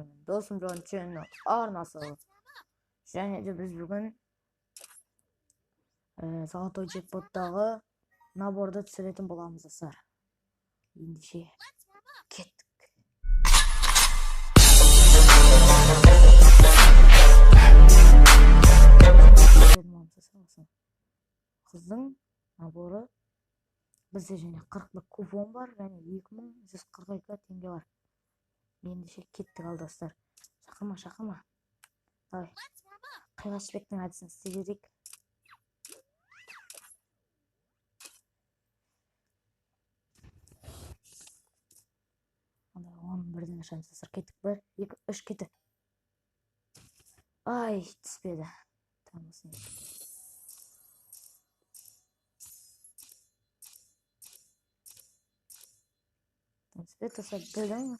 сіздермен Досымжан Channel арнасы. Және де біз бүгін Золотой джекпоттағы наборды түсіретін боламыз, достар. Ендеше кеттік. Қыздың наборы бізде және 41 купон бар, және 2142 теңге бар. Ендеше кеттік ал, достар. Шақырма, шақырма. Давай. Қиғаш жібектің әдісін істеп жіберейік. Онда 11-ден ашамыз, достар. Кеттік. 1, 2, 3, кеттік. Ай, түспеді. Тамасын. Түспеді, достар, білдім.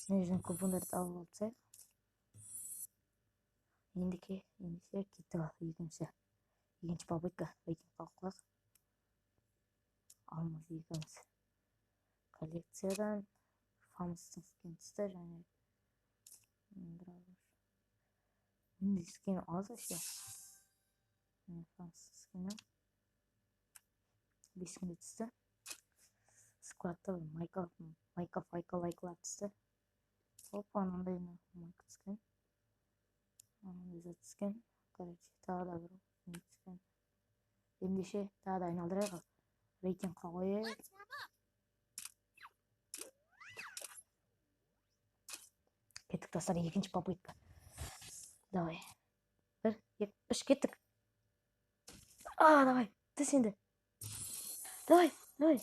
Мына жерден купондарды алып алып тастайық. Ендеше кеттік ал, екінші попытка. Рейтинг алып қояйық. Алмаз екеуміз. Коллекциядан Фамустың скин түсті, және менде скин аз вообще. Фамустың скині 5 күнде түсті. Складта майка, майка, файка, лайклар түсті. Опа, анандай майка түскен. Анандай зат түскен. Короче, тағы да бір не түскен. Ендеше тағы да айналдырайық. Рейтингқа қояйық. Кеттік, достар, екінші попытка. Давай. 1, 2, 3, кеттік. А, давай, түс енді. Давай, давай.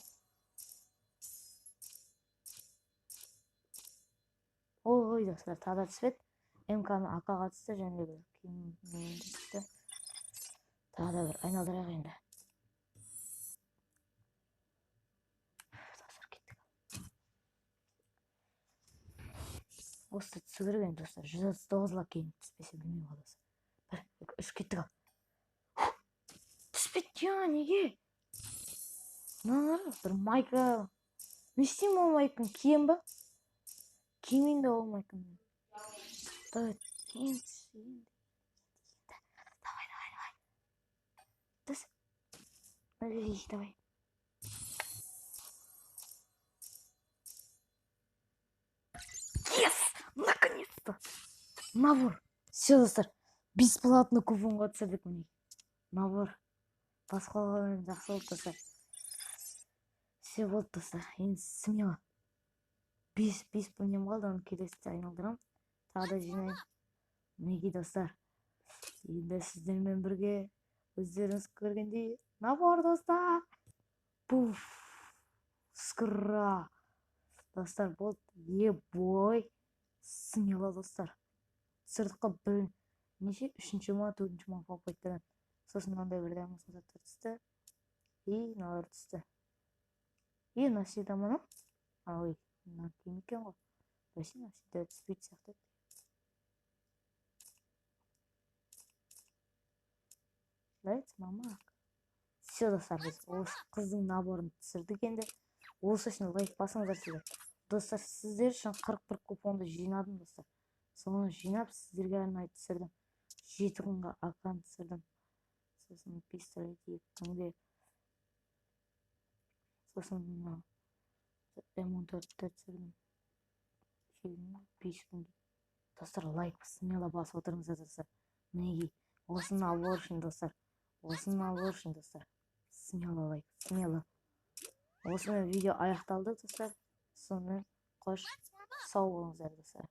Ой, достар, тағы да түспеді. МК-ны АК-ға түсті, және бір киім түсті. Тағы да бір айналдырайық енді. Достар, кеттік. Осы түсу керек енді, достар. 139 лак кейін түспесе білмеймін ғой, достар. 1, 2, 3, кеттік ал. Түспеді, я, неге? Мыналар бір майка. Не істеймін ол майканы? Кием ба? Кимейін де ол майканы. Давай, енді, енді, давай, давай, давай. Түс. Эй, давай. Yes! Наконец-то! Набор! Все, достар, бесплатно купонға түсірдік міне. Набор. Басқалардан жақсы болды, достар. Все болды, достар. Енді смело. 5 нем қалды, оны келесіде айналдырамын. Тағы да жинаймын. Мінекей, достар. Енді сіздермен бірге өздеріңіз көргендей набор, достар. Пуф. Скра. Достар, болды. Ебой. Смело, достар. Түсірдік қой бір неше? 3-ші ма, 4-ші ма попыткадан. Сосын мынандай бір дәмесін заттар түсті. И мыналар түсті. И навсегда мынау. Ой, мына киім екен ғой. Бәсе навсегда түспейтін сияқты. Let's мама. Все, достар, біз осы қыздың наборын түсірдік енді. Осы үшін лайк басыңыздар сіздер. Достар, сіздер үшін 41 купонды жинадым, достар. Соны жинап сіздерге арнайы түсірдім. 7 күнге аккаунт түсірдім. Сосын пистолет 2 күнге. Сосын М14-ті түсірдім. 5 күнге. Достар, лайк смело басып отырыңыздар, достар. Мінекей, осы набор үшін, достар. Осы набор үшін, достар. Смело лайк, смело. Осымен видео аяқталды, достар. Сонымен қош, сау болыңыздар, достар.